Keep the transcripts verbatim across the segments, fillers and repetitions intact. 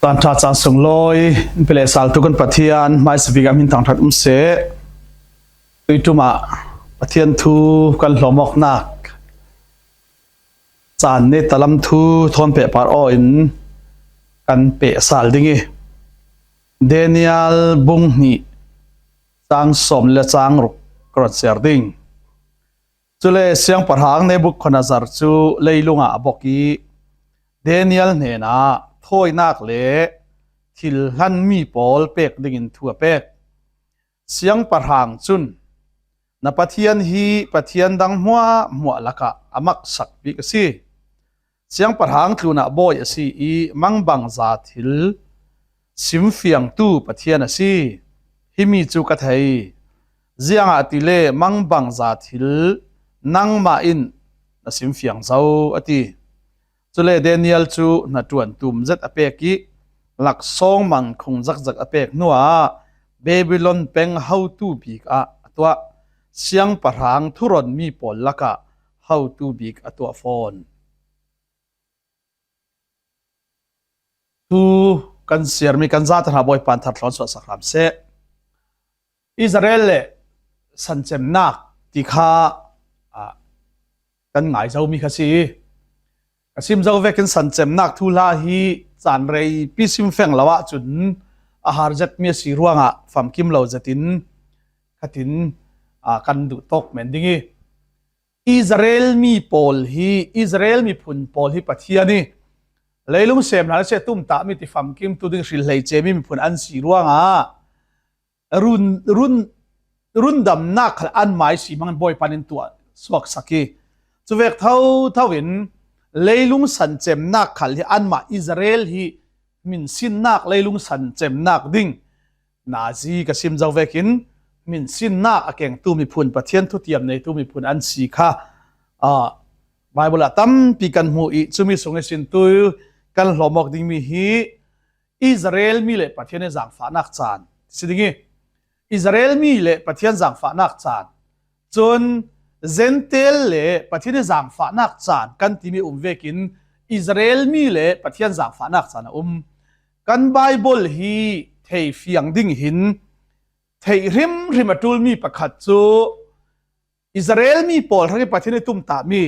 Tan ṭha caan sunglawi in pe leh sal tu kan Pathian hmaisa bik ah min thangṭhat um seh. Tuiṭum ah Pathian thu kan hlawm awknak caan neta lam thu thawn pehpar aw in kan peh sal ding i, Daniel bung hnih cang sawm le cang ruk ka rawn siar ding. Cule siangpahrang Nebukhadnezzar cu leilung ah a bawk i, Daniel hnenah thawinak le thil hlanmi pawl pek dingin thu a pek. Siangpahrang cun, "Na Pathian hi pathian dang hmuahhmuah lakah a maksak bik a si. Siangpahrang tlunah bawi a si i mangbangza thil simfiangtu Pathian a si. Himi cu ka thei. Ziangahtile mangbangza thil nangmah in na simfiang zo," a ti. Cule Daniel cu hnaṭuan tum zet a pek i, laksawng man khung zakzak a pek hnuah Babylon peng hotu bik ah a tuah. Siangpahrang thurawnmi pawl lakah hotu bik a tuah fawn. Thu kan siarmi kan zate hna Bawipa in tharthlawn suahsak hram seh. Israel le sancemnak ti kha, ah, kan ngai zomi kha si i, ka sim zo vekin sancemnak thuhla hi caan reipi sim feng lo ahcun a har zetmi a si ruangah famkim lo zetin khatin, ah, kan duh tawk men ding i, Israel mi pawl hi, Israel miphun pawl hi Pathian i leilung sem hna si a tumtahmi ti famkimtu ding hril hleice mi miphun an si ruangah run, run, rundamnak khal anmai si hmangin Bawipa in tuah suaksak i, cuvek thotho in leilung sancemnak khal hi anmah Israel hi hminsinnak leilung sancemnak ding nazi ka sim zo vekin hminsinnak a kengtu miphun, Pathian thutiam neitu miphun an si kha, ah, Bible ah tampi kan hmu i, cumi sung i sin tu kan hlawm awk dingmi hi Israel mi le Pathian i zangfahnak caan si ding i, Israel mi le Pathian zangfahnak caan, cun Zentail le Pathian i zangfahnak caan kan timi um vekin Israel mi le Pathian zangfahnak caan a um. Kan Bible hi thei fiang ding hin theih hrimhrim a ṭulmi pakhat cu Israel mi pawl hrang i Pathian i tumtahmi,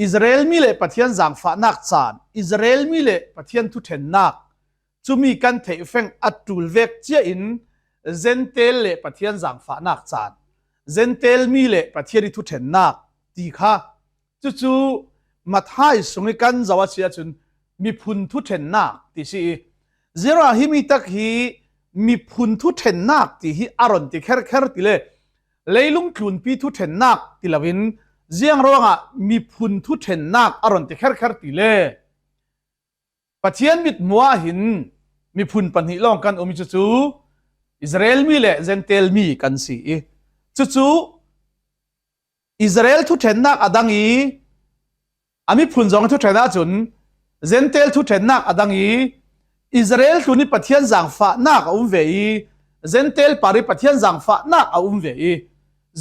Israel mi le Pathian zangfahnak caan, Israel mi le Pathian thuṭhennak, cumi kan theih feng a ṭul vek cia in Zentail le Pathian zangfahnak caan, Zentail mi le Pathian i thuṭhennak ti kha, cucu Matthai sung i kan zoh a si ahcun miphun thuṭhennak ti si i, ziangruangah himi tak hi miphun thuṭhennak ti hi a rawn ti kherkher ti le leilung tlunpi thuṭhennak ti loin ziang ruangah miphun thuṭhennak a rawn ti kherkher ti le Pathian mithmuh ah hin miphun pahnih lawng kan um i, cucu Israel mi le Zentail mi kan si i, cucu Israel thuṭhennak a dang i, a miphun zong thuṭhen ahcun Zentail thuṭhennak a dang i, Israel tlun i Pathian zangfahnak a um ve i, Zentail par i Pathian zangfahnak a um ve i,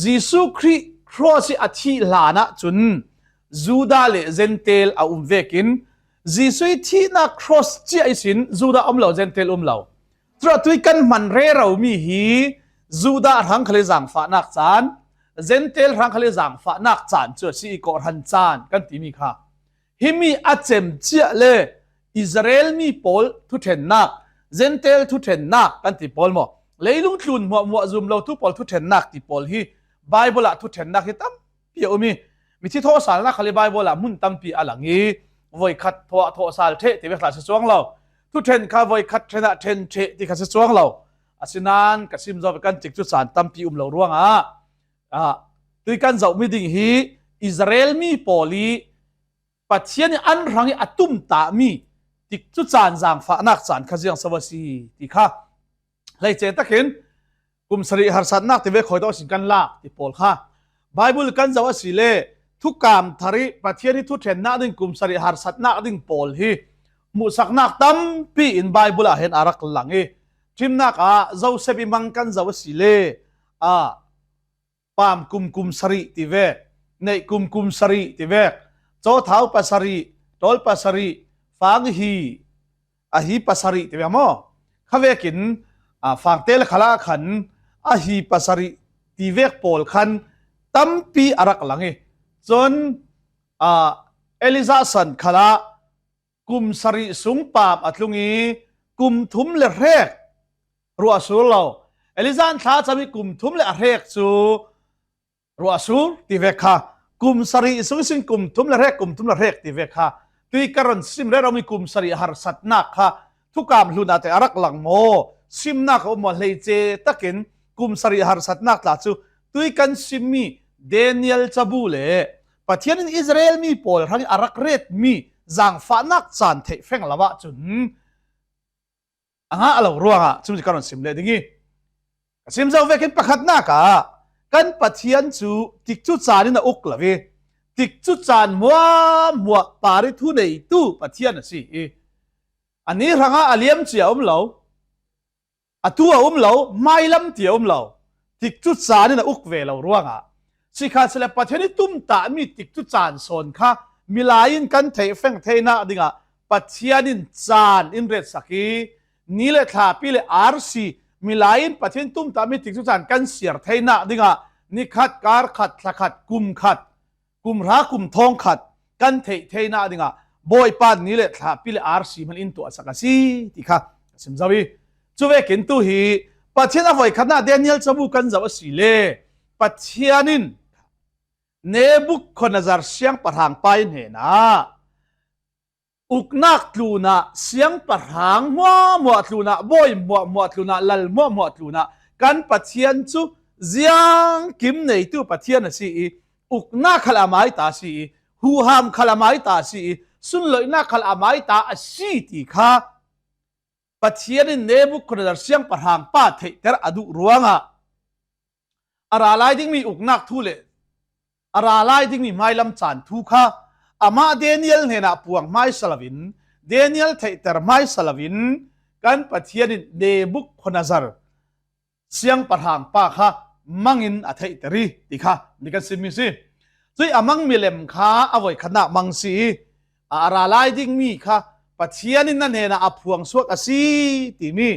Jesuh Khrih cross i a thih hlan ahcun Judah le Zentail a um vekin, Jesuh i thihnak cross cia ihsin Judah um lo, Zentail um lo. Curuah tui kan hman rero mi hi Judah hrang khal i zangfahnak caan, Zentail hrang khal i zangfahnak caan cu a si i, kawhhran caan kan timi kha. Himi a cem ciah le Israel mi pawl thuṭhennak, Zentail thuṭhennak kan ti pawl maw? Leilung tlun hmuahhmuah zum lotu pawl thuṭhennak ti pawl hi Bible ah thuṭhennak hi tampi a um i, mithi thawhsalnak khal i Bible ah hmun tampi a lang i, voikhat thawh, thawhsal ṭheh ti vek hlah si cuang lo. Thuṭhen kha voikhat ṭhen ah ṭhen ṭheh ti kha si cuang lo. Asinain ka sim zo ve kan cik cu caan tampi um lo ruangah, ah, tui kan zohmi ding hi Israel mi pawl i Pathian i an hrang i a tumtahmi tik cu caan zangfahnak caan kha ziang so a si ti kha hleice takin kum sarih harsatnak ti ve khawi tawh sin kan lak ti pawl kha Bible kan zoh a si le thukam thar i Pathian i thuṭhennak ding, kum sarih harsatnak ding pawl hi hmuhsaknak tampi in Bible ah hin a rak lang i, ṭhimnak ah Joseph i mang kan zoh a si le, ah, pam kum kum sarih ti vek, neih kum kum sarih ti vek, cawthau pasarih, ṭawl pasarih, fang hi, a hi pasarih ti ve maw? Kha vekin, a, fangte le khalah khan a hi pasarih ti vek pawl khan tampi a rak lang i. Cun, a, Elijah san khalah kum sarih sung paam a tlung i kum thum le hrek ruah a sur lo. Elijah in thla a cam i kum thum le a hrek cu ruah a sur ti vek kha, kum sarih sung sin kum thum le hrek, kum thum le hrek ti vek kha, tui ka ron sim rero mi kum sarih harsatnak kha thukam hlun ah te a rak lang maw? Simnak a um maw? Hleice takin kum sarih harsatnak tla cu tui kan simmi Daniel cabu le Pathian in Israel mi pawl hrang i a rak retmi zaangfahnak caan theih feng lo ahcun a ngah lo ruangah cumi cu ka ron sim leh ding i, ka sim zo vekin pakhatnak ah kan Pathian cu tikcu caan in a uk lo i, tikcu caan hmuahhmuah par i thuneitu Pathian a si i, ani hrangah a liam cia a um lo, atu a um lo, hmailam ti a um lo, tikcu caan in a uk ve lo ruangah, sikha sile Pathian i tumtahmi tikcu caan sawn kha milai in kan theih feng theinak dingah Pathian in caan in retsak i, ni le thlapi le arsi milai in Pathian tumtahmi tikcu caan kan siar theinak dingah nikhat, kar khat, thla khat, kum khat, kum hra, kum thawng khat kan theih theinak dingah Bawipa ni le thlapi le arsi hman in tuahsak a si ti kha ka sim zo i, cu vekin tu hi Pathian a voikhatnak Daniel cabu kan zoh a si le Pathian in Nebukhadnezzar siangpahrang pa i hnenah uknak tlunah, siangpahrang hmuahhmuah tlunah, bawi hmuahhmuah tlunah, lal hmuahhmuah tlunah kan Pathian cu ziangkim neitu Pathian a si i, uknak khal a maita a si i, huham khal a maita a si i, sunloihnak khal a maita a si ti kha Pathian in Nebukhadnezzar siangpahrang pa theihter a duh ruangah a ra lai dingmi uknak thu le a ra lai dingmi hmailam caan thu kha amah Daniel hnenah puang hmaisa loin, Daniel theihter hmaisa loin kan Pathian in Nebukhadnezzar siangpahrang pa kha mangin a theihter i ti kha ni kan simmi si. Cui a mang milem kha a voikhatnak mang si i, a ra lai dingmi kha Pathian in na hnenah a phuang suak a si timi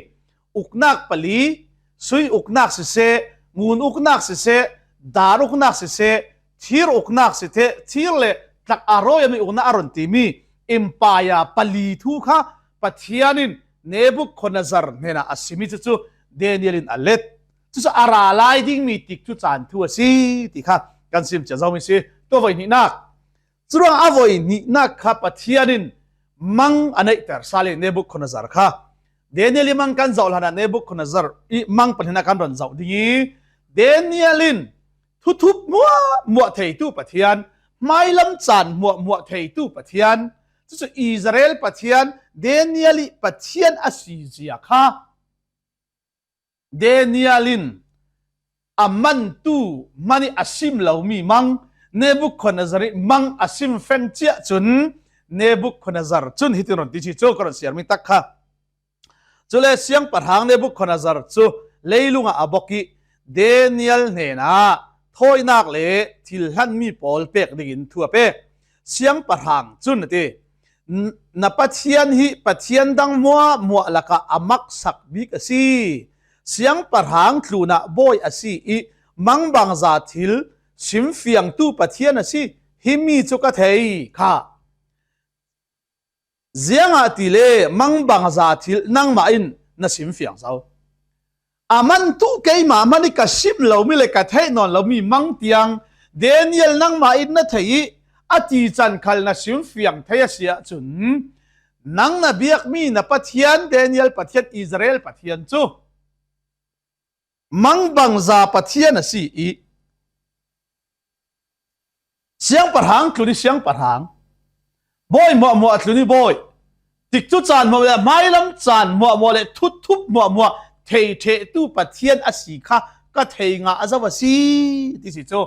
uknak pali, sui uknak siseh, ngun uknak siseh, dar uknak siseh, thir uknak siseh, thir le tlak a rawi a mi uknak a ron timi empire pali thu kha Pathian in Nebukhadnezzar hnenah a simi cucu Daniel in a let. Cucu a ra lai dingmi tikcu caan thu a si ti kha kan sim cia zomi si. Tua voi hnihnak, curuang a voi hnihnak kha Pathian in mang a neihter sal i Nebukhadnezzar kha. Daniel i mang kan zoh hlanah Nebukhadnezzar i mang pahnih kan ron zoh ding i, Daniel in thuthup hmuahhmuah theitu Pathian, hmailam caan hmuahhmuah theitu Pathian, cucu Israel Pathian, Daniel i Pathian a si zia kha Daniel in a mantu hman i a sim lomi mang, Nebukhadnezzar i mang a sim feng ciah cun Nebukhadnezzar cun hitin ron ti si cu ka ron siarmi tak kha. Cule siangpahrang Nebukhadnezzar cu leilungah a bok i Daniel hnenah thawinak le thil hlanmi pawl pek dingin thu a pek. Siangpahrang cun a ti, "N-, na Pathian hi pathian dang hmuahhmuah lakah a maksak bik a si. Siangpahrang tlunah bawi a si i mangbangza thil simfiangtu Pathian a si. Himi cu ka thei kha. Ziangahtile mangbangza thil nangmah in na simfiang zo. A mantu keimah hman i ka sim lomi le ka theih nawn lomi mang tiang Daniel nangmah in na thei i a tican khal na simfiang thei a si ahcun, nang na biakmi na Pathian, Daniel Pathian, Israel Pathian cu mangbangza Pathian a si i, siangpahrang tlun i siangpahrang, bawi hmuahhmuah tlun i bawi, tikcu caan hmuahhmuah le hmailam caan hmuahhmuah le thuthup hmuahhmuah theiṭhehtu Pathian a si kha ka thei ngah a zo a si," ti si cu.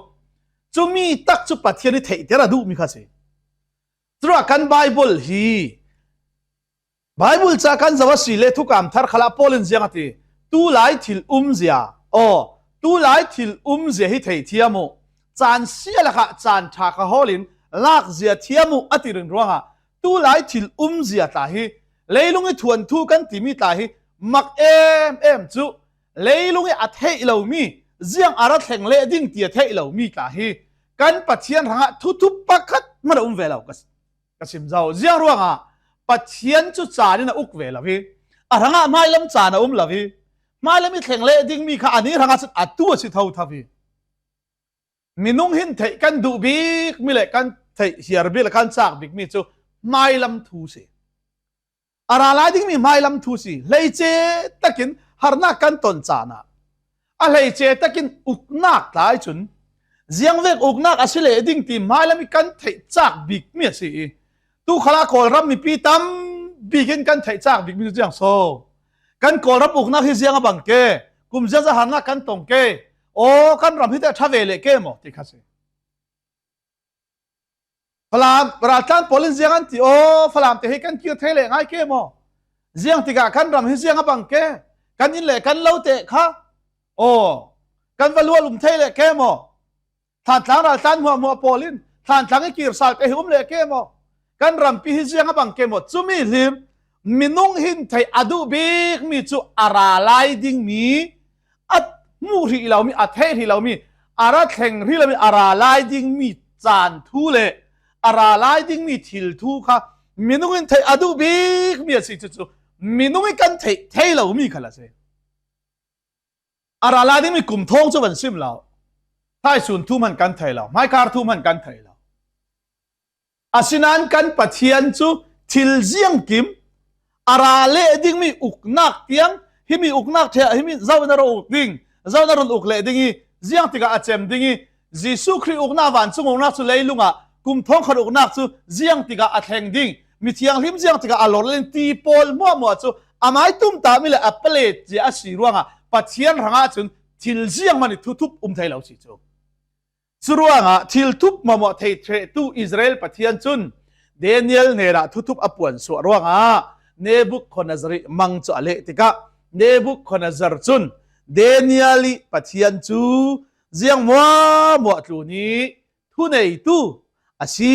Cumi tak cu Pathian i theihter a duhmi kha si. Curuah kan Baibal hi, Baibal ca kan zoh a si le thukam thar khalah Paul in ziang a ti, tulai thil umzia, aw, tulai thil umzia hi thei thiam uh, caan sia lakah caan ṭha kha hawl in lakzia thiam uh a ti ringruangah tulai thil umzia tla hi Leilung i thuanthu kan timi tla hi mak em em cu, leilung i a theih lomi, ziang a ra thleng leh ding ti a theih lomi tla hi kan Pathian hrangah thuthup pakhat hmanh a um ve lo ka, ka sim zo. Ziang ruangah Pathian cu caan in a uk ve lo hi, a hrangah hmailam caan a um lo hi, hmailam i thleng leh dingmi kha anih hrangah cun atu a si thotho hi. Minung hin theih kan duh bikmi le kan theih hiar bik le kan cak bikmi cu hmailam thu si. A ra lai dingmi hmailam thu si. Hleice takin harnak kan ton caan ah a hleice takin uknak tlai cun ziangvek uknak a si leh ding ti hmailam i kan theih cak bikmi a si i, tu khalah Kawlram mipi tam bikin kan theih cak bikmi cu ziang so? Kan Kawlram uknak hi ziang a bang ke, kum ziangza harnak kan tong ke, aw, kan ram hi te a ṭha ve leh ke maw ti kha si. Falam raltlan pawl in ziang an ti, aw, Falam te hi kan kir thei leh ngai ke maw? Ziang tikah kan ram hi ziang a bang ke, kan inn le kan lo te kha, aw, kan va lual um thei leh ke maw? Thantlang raltlan hmuahhmuah pawl in Thantlang i kir sal te hi um leh ke maw? Kan rampi hi ziang a bang ke maw? Cumi hlim minung hin theih a duh bikmi cu a ra lai dingmi, a hmuh hrih lomi, a theih hrih lomi, a ra thleng hrih lomi, a ra lai dingmi caan thu le a ra lai dingmi thil thu kha minung in theih a duh bikmi a si cucu minung i kan theih thei lomi khal a si. A ra lai dingmi kum thawng cu van sim lo. Thaisun thu hmanh kan thei lo, hmaikar thu hmanh kan thei lo. Asinain kan Pathian cu thil ziangkim a ra leh dingmi uknak tiang, himi uknak ṭheh, himi zo in a ra uk ding, zo in a run uk leh ding i, ziang tikah a cem ding i, Jesuh Khrih uknak, vancung uknak cu leilungah kum thawng khat uknak cu ziang tikah a thleng ding, mithianghlim ziang tikah a lor ding ti pawl hmuahhmuah cu amai tumtahmi le a palet zia a si ruangah Pathian hrangah cun thil ziang hmanh i thuthup um thei lo si cu. Curuangah thil thup hmuahhmuah thei ṭhehtu Israel Pathian cun Daniel hnenah thuthup a puan suah ruangah Nebukhadnezzar i mang cu a leh tikah Nebukhadnezzar cun Daniel i Pathian cu ziang hmuahhmuah tlun i thuneitu a si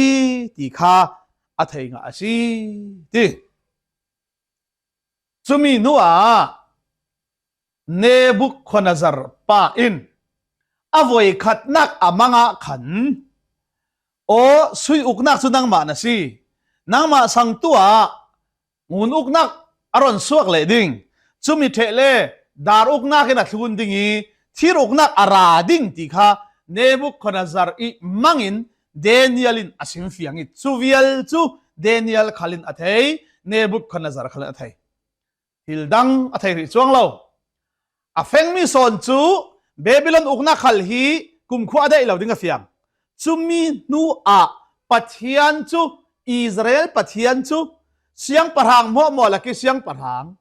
ti kha a thei ngah a si ti. Cumi hnuah Nebukhadnezzar pa in a voikhatnak a mang ah khan, aw, sui uknak cu nangmah na si, nangmah sangtu ah ngun uknak a ron suak leh ding, cumi ṭheh le dar uknak in a thlun ding i thir uknak a ra ding ti kha Nebukhadnezzar i mang in Daniel in a simfiang i, cu vial cu Daniel khal in a thei, Nebukhadnezzar khal in a thei. Thil dang a thei rih cuang lo. A fengmi sawn cu Babylon uknak khal hi kumkhua a daih lo ding a fiang. Cumi hnu ah Pathian cu, Israel Pathian cu siangpahrang hmuahhmuah lak i siangpahrang,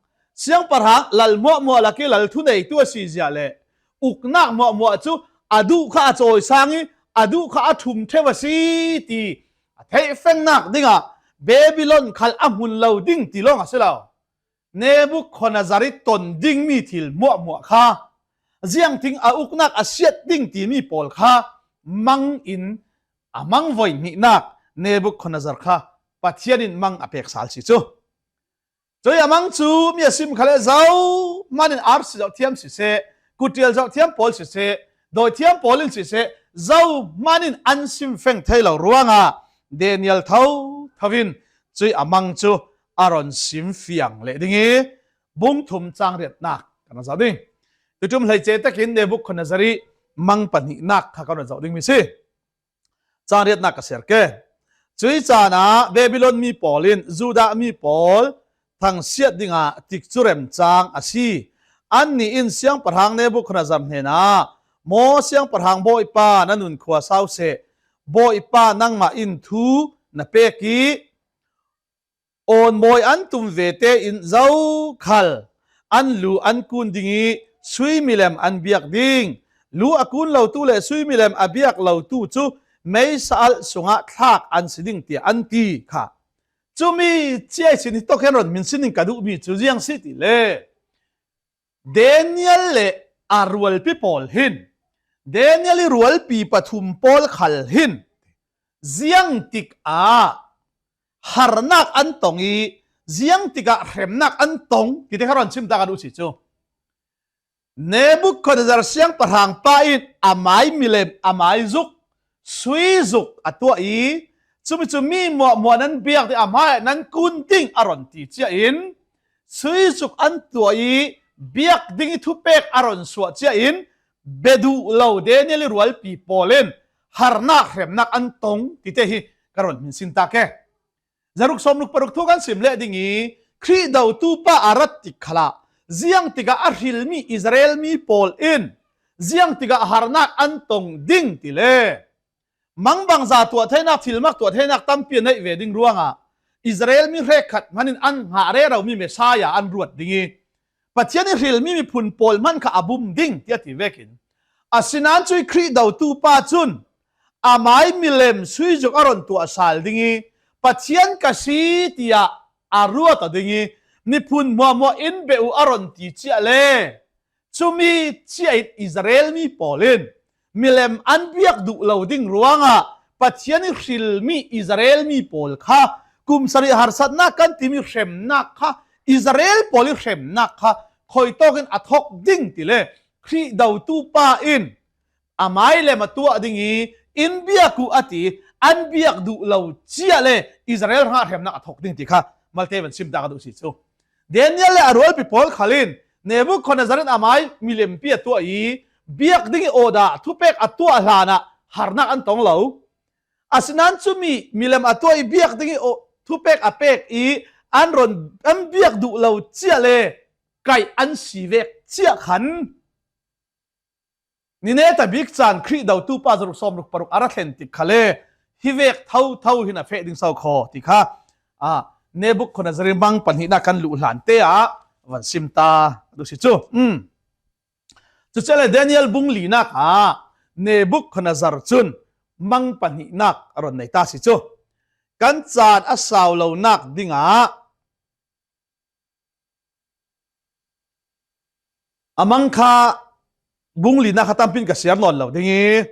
siangpahrang lal hmuahhmuah lak i lal thuneitu a si zia le uknak hmuahhmuah cu a duh kha a cawisang i a duh kha a ṭhum ṭheu a si ti a theihfengnak dingah Babylon khal a hmun lo ding ti lawng a si lo. Nebukhadnezzar i ton dingmi thil hmuahhmuah kha, ziangtin a uknak a siat ding timi pawl kha mang in a mang voi hnihnak Nebukhadnezzar kha Pathian in mang a pek sal si cu. Cui a mang cu mi a sim khal le zohman in arsi zoh thiam siseh, kuttial zoh thiam pawl siseh, dawi thiam pawl in siseh, zohman in an sim feng thei lo ruangah Daniel thotho in cui a mang cu a ron sim fiang leh ding i, bung thum cang riatnak kan rak zoh ding. Tutum hleice takin Nebukhadnezzar i mang pahnihnak kha kan rak zoh dingmi si. Cang riatnak ka ser ke. Cui caan ah Babylon mi pawl in Judah mi pawl thangsiat dingah tikcu remcang a si. Annih in siangpahrang Nebukhadnezzar hnenah, maw siangpahrang Bawipa, na nun khua sau seh. Bawipa nangmah in thu na pek i, awnbawi an tum ve tein zokhal an lu an kun ding i suimilem an biak ding. Lu a kun lotu le suimilem a biak lotu cu meisa alh sungah thlak an si ding, tiah an ti kha. Cumi ciai sin hi tawk hian ron min sin in ka duhmi cu ziang si ti le Daniel le a rualpi pawl hin, Daniel i rualpi pathum pawl khal hin ziangtik ah harnak an tong i Ziang tikah hremnak an tong tite kha rawn chim ta ka duh si chu. Nebukhadnezzar siangpahrang pa in a mai milem, a mai zuk, sui zuk a tuah i, chumi chu mi muahmuah nan biak ding, a mai nan kun ding a rawn ti chiahin, sui zuk an tuah i, biak ding i thupek a rawn suah chiahin, be duh lo Daniel i rualpi pawl in harnak hremnak an tong tite hi ka rawn hminsin ta ke. Zaruk sawmruk paruk thu kan sim leh ding i, Khrih dotupa a rat tik khalah, ziang tikah a hrilmi Israel mi pawl in ziang tikah harnak an tong ding ti le. Mangbangza tuah theinak, thilmak tuah theinak tampi a neih ve ding ruangah Israel mi hrekkhat hmanin an nghah rero mi Messiah an ruat ding i, Pathian i hrilmi miphun pawl hman kha a bum ding, tiah ti vekin. Asinain chu i Khrih dotupa cun a mai milem sui zuk a rawn tuah sal ding i, Pathian ka si, tiah a ruat a ding i, miphun muahmuah in be uh a rawn ti chiah le. Chumi chiahin Israel mi pawl in milem an biak duh lo ding ruangah Pathian i hrilmi Israel mi pawl kha, kum sarih harsatnak kan timi hremnak kha, Israel pawl i hremnak kha khawi tawkin a thawk ding ti le, Khrih dotupa in a mai lem a tuah ding i, in biak uh a ti, an biak duh lo chiah le Israel hrangah hremnak a thawk ding ti kha malte van sim ta ka duh si chu. Daniel le a rualpi pawl khal in Nebukhadnezzar in a mai milempi a tuah i, biak ding i order, thupek a tuah hlanah harnak an tong lo. Asinain chumi milem a tuah i, biak ding i aw-, thupek a pek i, an rawn, an biak duh lo chiah le kaih an si vek chiah khan, ni neta bik chan Khrih dotupa zaruk sawmruk paruk a ra thlen tik kha le, hi vek tho tho hin a feh ding sau khaw ti kha, a, Nebukhadnezzar i mang pahnihna kan luh hlan te ah van sim ta ka duh si chu. Um. Chu chiah le Daniel bung linak ah Nebukhadnezzar cun mang pahnihnak a rawn nei ta si chu. Kan caan a sau lonak dingah a mang kha bung linak kha tampi in ka siar nawn lo ding i,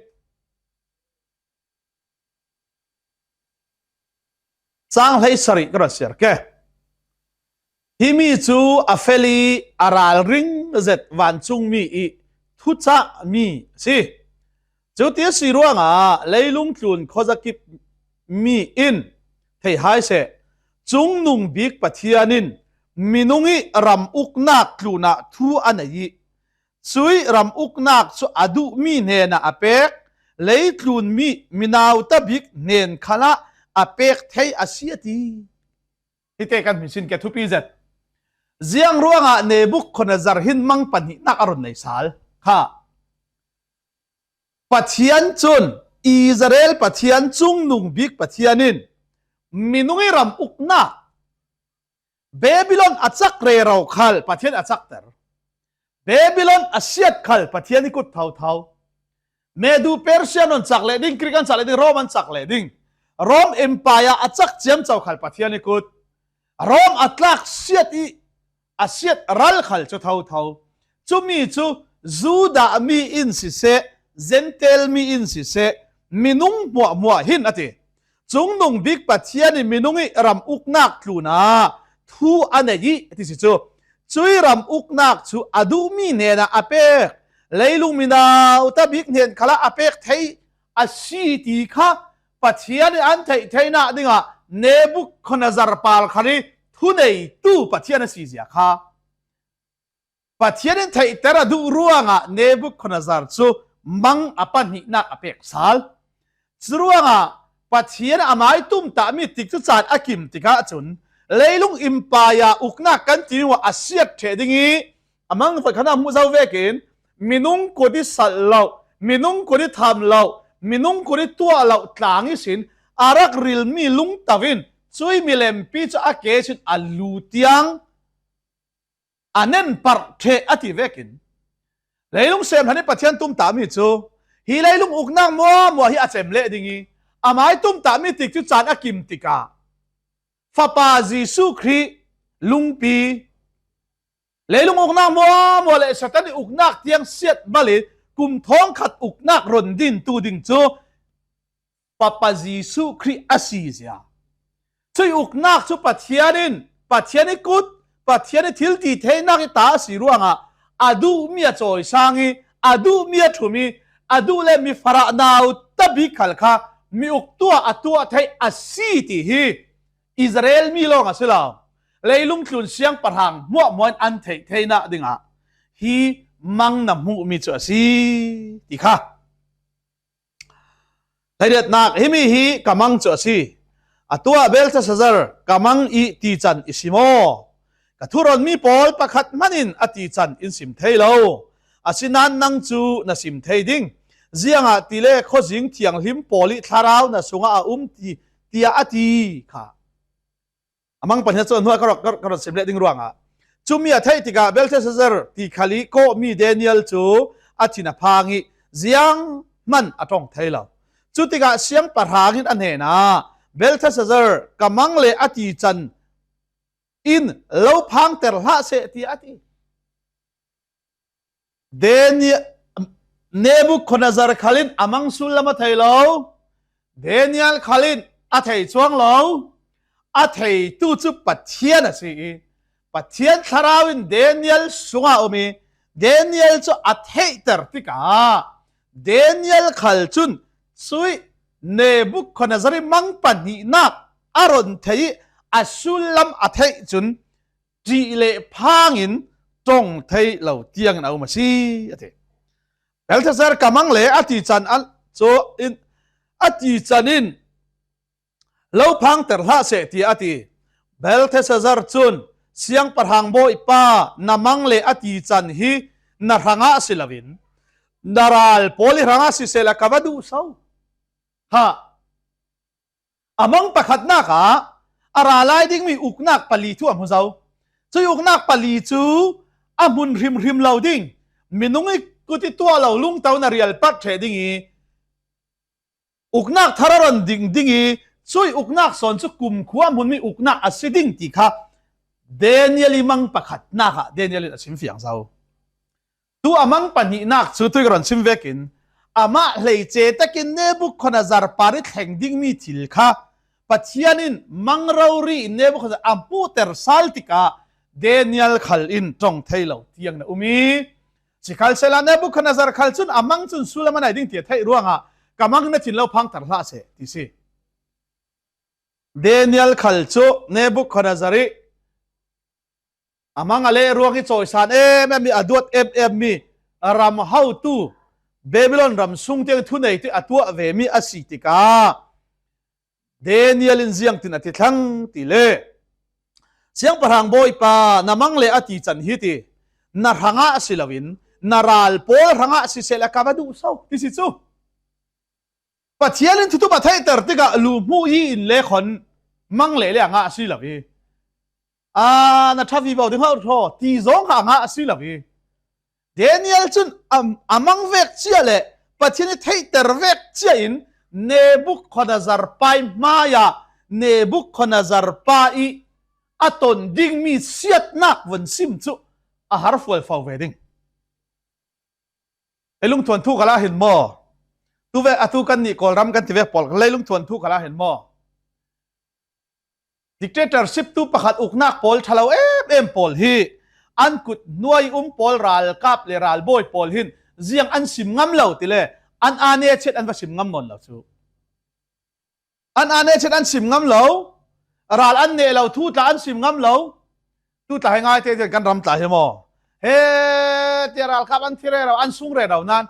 chang hleisarih ka rawn siar ke. Himi cu a fel i a ralring zet vancungmi i thucahmi a si. Cuti a si ruangah leilung tlun khuazakip mi in thei hai seh, Cungnung Bik Pathian in minung i ram uknak tlunah thu a nei i, cuih ram uknak cu a duhmi hnenah a pek, leitlunmi minauta bik hnen khalah a pek thei a si, a ti. Hite kan hminsin ke, thupi zet. Ziang ruangah Nebukhadnezzar hin mang pahnihnak a rawn nei sal kha? Pathian cun, Israel Pathian, Cungnung Bik Pathian in minung i ram uknak, Babylon a cak rero khal Pathian a cakter. Babylon a siat khal Pathian i kut thotho. Medu Persia an cak leh ding, Greek an cak leh ding, Rome an cak leh ding. Rome Empire a cak ciamco khal Pathian i kut. Rome a tlak siat i a siat ral khal cu thotho. Cumi cu Judah mi in siseh, Gentile mi in siseh, minung hmuahhmuah hin a ti. Cungnung Bik Pathian in minung i ram uknak tlunah thu a nei i a ti si cu. Cuih ram uknak cu a duhmi hnenah a pek, leilung minauta bik hnen khalah a pek thei a si ti kha Pathian in an theih theinak dingah Nebukhadnezzar pal khal i thuneitu Pathian a si zia kha Pathian in theihter a duh ruangah Nebukhadnezzar cu mang a pahnihnak a pek sal. Curuangah Pathian a mai tumtahmi tik cu caan a kim tikah cun leilung Empire uknak kan timi a siat ṭheh ding i, a mang vawikhat ah hmuh zo vekin, minung kut i salh loh, minung kut i tham loh, minung kut i tuah loh tlang ihsin a rak rilmi lungto in cuih milempi cu a ke sin a lu tiang a nen parh ṭheh a ti vekin, leilung sem hlan i Pathian tumtahmi cu hi leilung uknak muahmuah hi a cem leh ding i, a mai tumtahmi tik cu caan a kim tikah Fapa Jesuh Khrih lungpi, leilung uknak muahmuah le Satan i uknak tiang siat bal i kum thawngkhat uknak rawn dintu ding cu Fapa Jesuh Khrih a si zia. Cuih uknak cu Pathian in Pathian i kut, Pathian i thil ti theinak i ta a si ruangah a duhmi a cawisang i, a duhmi a thum i, a duh le mi farah nau tabik khal kha mi uktu ah a tuah theih a si ti hi Israel mi lawng a si lo. Leilung tlun siangpahrang hmuahhmuah in an theih theinak dingah hi mang na hmuhmi cu a si ti kha. Hleiriatnak, himi hi ka mang cu a si. Atu ah Belteshazzar, ka mang i tican i si maw? Ka thuronmi pawl pakhat hmanin a tican in sim thei lo. Asinain nang cu na sim thei ding. Ziangahtile khuazing thianghlim pawl i thlarau na sungah a um ti, tiah a ti kha. A mang pahnih cu a hnuah ka rak, ka rak, ka rak sim leh ding ruangah, cumi a theih tikah Belteshazzar ti khal i kawhmi Daniel cu a thin a phang i zianghman a ṭong thei lo. Cutikah siangpahrang in a hnenah, Belteshazzar, ka mang le a tican in lo phangter hlah seh, tiah a ti. Daniel, Nebukhadnezzar khal in a mang sullam a thei lo. Daniel khal in a thei cuang lo. A theitu cu Pathian a si i, Pathian thlarau in Daniel sungah a um i, Daniel cu a theihter tikah Daniel khal cun cuih Nebukhadnezzar i mang pahnihnak a ron thei i a sullam a theih cun ṭih le phang in ṭong thei lo tiangin a um a si, a ti. Belteshazzar, ka mang le a tican a, cu in, a tican in lo phangter hlah seh, tiah a ti. Belteshazzar cun, siangpahrang bawipa, na mang le a tican hi na hrangah si loin na ral pawl i hrangah sisehla ka va duh so. Ha, a mang pakhatnak ah a ra lai dingmi uknak pali thu a hmu zo. Cuih uknak pali cu a hmun hrimhrim lo ding, minung i kut i tuah lo lungto na rial pat ṭheh ding i, uknak thar a ron ding ding i, cuih uknak sawn cu kumkhua a hmunmi uknak a si ding ti kha Daniel i mang pakhatnak ah Daniel in a sim fiang zo. Tu a mang pahnihnak cu tu i ka ron sim vekin, amah hleice takin Nebukhadnezzar par i thleng dingmi thil kha Pathian in mang rori in Nebukhadnezzar a hmuhter sal tikah Daniel khal in ṭong thei lo tiang na um i, sikhalsehla Nebukhadnezzar khal cun a mang cun sullam a nei ding ti a theih ruangah, ka mang na thin lo phangter hlah seh, ti si. Daniel khal cu Nebukhadnezzar i a mang a leh ruang i cawisan em em i a duat em em mi ram hotu, Babylon ram sung tiang thuneitu a tuah vemi a si tikah Daniel in ziangtin a ti thlang ti le, siangpahrang bawipa, na mang le a tican hi ti, na hrangah si loin na ral pawl hrangah sisehla ka va duh so, ti si cu. Pathian in thutup a theihter tikah lu hmuh i in le khon mang le le a ngah a si lo i, a na ṭha vivo ding hau thaw ti zong kha a ngah a si lo i, Daniel cun a, a mang vek cia le Pathian i theihter vek cia in Nebukhadnezzar pa i hmaiah Nebukhadnezzar pa i a ton dingmi siatnak vun sim cu a har fualfo ve ding. Leilung thuanthu khalah hin maw? Tuve, atu kannih Kawlram kan ti vek pawl, leilung thuanthu khalah hin maw? Dictatorship tu pakhat uknak pawl ṭhalo em em pawl hi an kut hnuai um pawl, ralkap le ralbawi pawl hin ziang an sim ngam lo ti le an aa neh chiat an va sim ngam nawn lo cu. An aa neh chiat an sim ngam lo, ral an neh lo, thu tla an sim ngam lo. Tu tla hi ngai te kan ram tla hi maw? He, tia ralkap an thi rero, an sung rero nan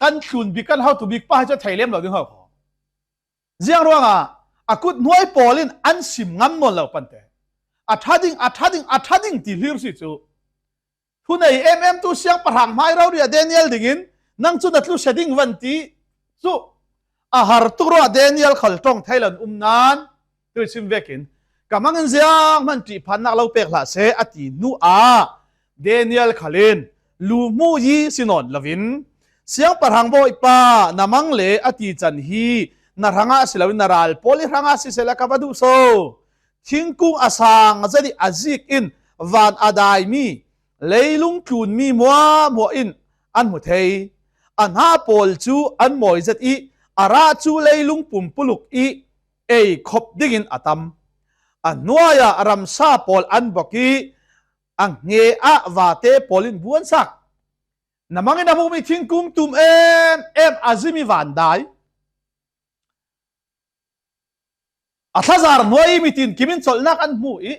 kan tlun bik, kan hotu bik pa hi cu thei lem lo ding ho kho. Ziang ruangah a kut hnuai pawl in an sim ngam nawn lo pante. A ṭha ding, a ṭha ding, a ṭha ding ti hlir si cu. Thunei em em tu siangpahrang hmai rori ah Daniel dingin nang cu na tlu sia ding van ti cu a har tuk ruangah Daniel khal ṭong thei lo in um nan tu i sim vekin ka mang in zianghman ṭihphannak lo pek hlah seh a ti hnu ah Daniel khal in lu hmuh i si nawn loin, siangpahrang bawipa, na mang le a tican hi na hrangah si loin na ral pawl i hrangah sisehla ka va duh so. Thingkung a sang zet i a zik in van a daimi, leilung tlunmi hmuahhmuah in an hmu thei. A hna pawl cu an mawi zet i a rah cu leilung pumpuluk i ei khop dingin a tam. A hnuaiah ramsa pawl an bawk ih a hngeah vate pawl in bu an sak. Na mangin a hmuhmi thingkung tum em em a zimi van dai. A thlazar hnuai ih mitin kimin colhnak an hmu ih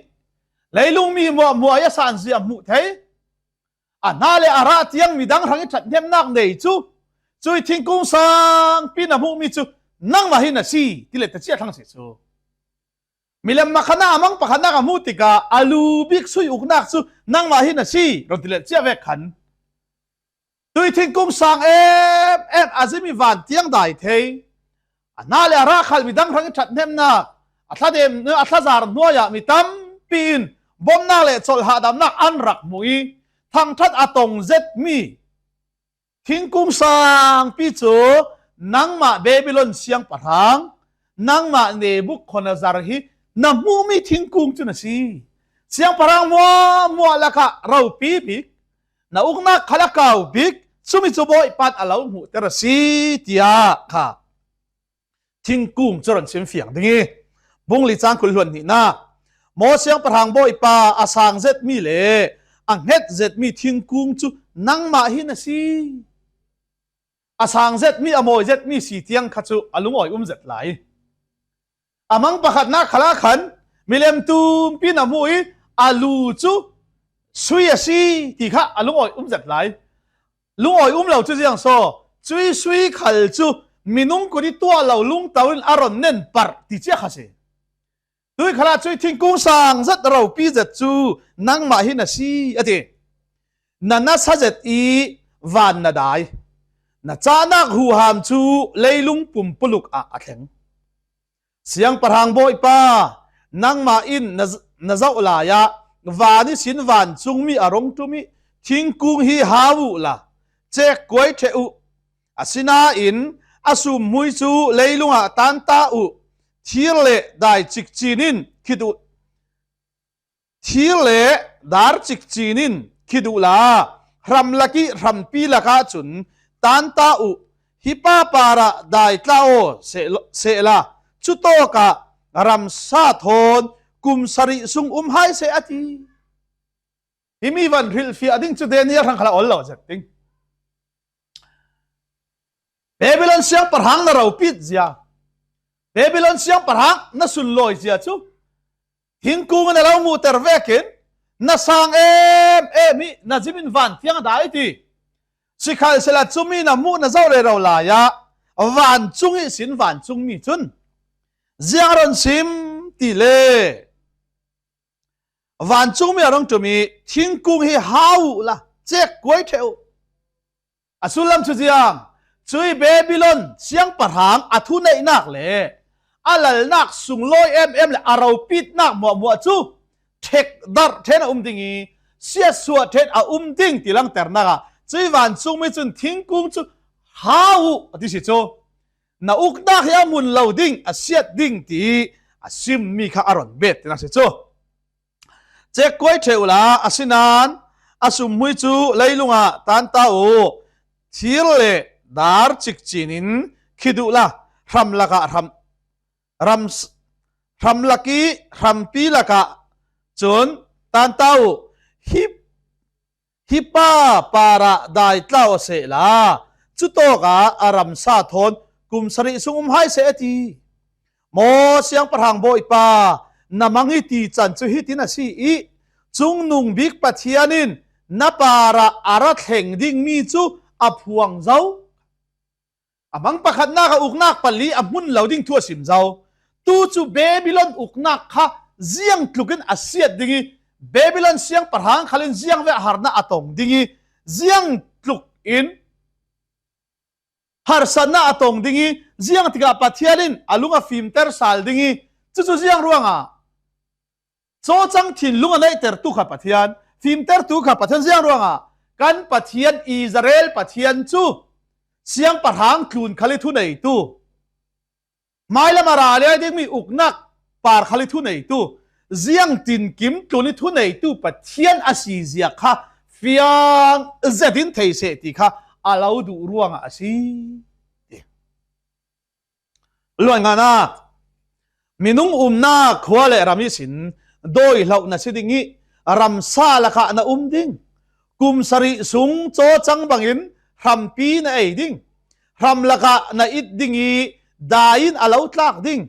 leilung mi hmuahhmuah ih a sanzia hmuh thei. A hna le a rah tiang midang hrang ih ṭhathnemnak nei cu, cuih thingkung sangpi na hmuhmi cu nangmah hi na si, ti le teci a thlang si cu. Milem pakhatnak a mang pakhatnak a hmuh tikah a lu bik sui uknak cu nangmah hi na si, run ti le cia vek khan. Tuih thingkung sang em em a zimi van tiang dai thei. A hna le a rah khal midang hrang ih ṭhathnemnak, a thlanem, a thlazar hnuaiah mi tampi in bomnak le colh hahdamnak an rak hmu ih thangṭhat a tong zetmi thingkung sangpi cu nangmah Babilon siangpahrang, nangmah Nebukhadnezzar hi na hmuhmi thingkung cu na si. Siangpahrang hmuahhmuah lakah ropi bik, na uknak khal a kau bik, cumi cu Bawipa in a lo hmuhter a si, tiah kha thingkung cu run simfiang ding ih, bung li cang kul hluan hnihnak, maw siangpahrang Bawipa, a sang zetmi le a hnget zetmi thingkung cu nangmah hi na si. A sang zetmi, a mawi zetmi si tiang kha cu a lungawi um zet lai. A mang pakhatnak khalah khan milem tumpi na hmuh ih a lu cu sui a si ti kha a lungawi um zet lai. Lungawi um lo cu ziang saw, cuih sui khal cu minung kut ih tuah lo lungto in a run nen parh ti cia kha si. Tuih khalah cuih thingkung sang zet ropi zet cu nangmah hi na si, a ti. Na nasa zet ih van na dai. Na cahnak huham cu leilung pumpuluk ah a thleng. Siangpahrang Bawipa, nangmah in na, na zoh lai ah van ihsin vancungmi a rung ṭum ih thingkung hi hau uhla, cekkuai ṭheh uh. Asinain a sumhmui cu leilungah tanta uh, thir le dai cikcin in khit uh. Thir le dar cikcin in khit uhla, hramlak ih hrampi lakah cun tanta uh, hi pa parah dai tla aw seh, sehla, cutawkah ramsa thawn kum sarih sung um hai seh, a ti. Himi van hrilhfiah ding cu Daniel hrang khalah ol lo zet ding. Babilon siangpahrang na ropit zia, Babilon siangpahrang na sunlawi zia cu thingkung in a lo hmuhter vekin na sang em em ih na zim in van tiang a dai ti. Sikhalsehla cumi na hmuh na zoh rero lai ah vancung ihsin vancungmi cun ziang run sim ti le vancungmi a rung ṭum ih thingkung hi hau uhla cekkuai ṭheh uh. A sullam cu ziang, cuih Babilon siangpahrang a thuneihnak le a lalnak sunglawi em em le a ropitnak hmuahhmuah cu ṭhekdarh ṭhen a um ding ih siatsuah ṭhen a um ding ti langternak ah cuih vancungmi cun thingkung cu hau uh a ti si cu. Na uknak hi a hmun lo ding, a siat ding ti a simmi kha a run bet tinak si cu. Cekkuai ṭheh uhla, asinain a sumhmui cu leilungah tanta uh, thir le dar cikcin in khit uhla, hramlak ah hram, ram, hramlak ih hrampi lakah cun tanta uh, hi hi pa parah dai tlau a sehla, cutawkah a ramsa thawn kum sarih sung um hai seh, a ti. Maw siangpahrang Bawipa, na mang ih tican cu hitin a si ih, Cungnung Bik Pathian in na parah a ra thleng dingmi cu a phuang zo. A mang pakhatnak a uknak pali a hmun lo ding thu a sim zo. Tu cu Babilon uknak kha ziang tlukin a siat ding ih, Babilon siangpahrang khalin ziang ve harnak a tong ding ih, ziang tlukin harsatnak a tong ding ih, ziang tikah Pathian in a lung a fimter sal ding ih, cucu ziang ruangah cawcang thinlung a neihtertu kha Pathian, fimtertu kha Pathian ziang ruangah kan Pathian Israel Pathian cu siangpahrang tlun khal ih thuneitu, hmailam a ra liai dingmi uknak par khal ih thuneitu, ziangtinkim tlun ih thuneitu Pathian a si zia kha fiang zetin thei seh ti kha a lo duh ruangah a si. Luai nganak. Minung umna khua le ram ihsin dawi hloh na si ding ih, ramsa lakah na um ding. Kum sarih sung cawcang bangin hrampi na ei ding. Hram lakah na it ding ih dai in a lo tlak ding.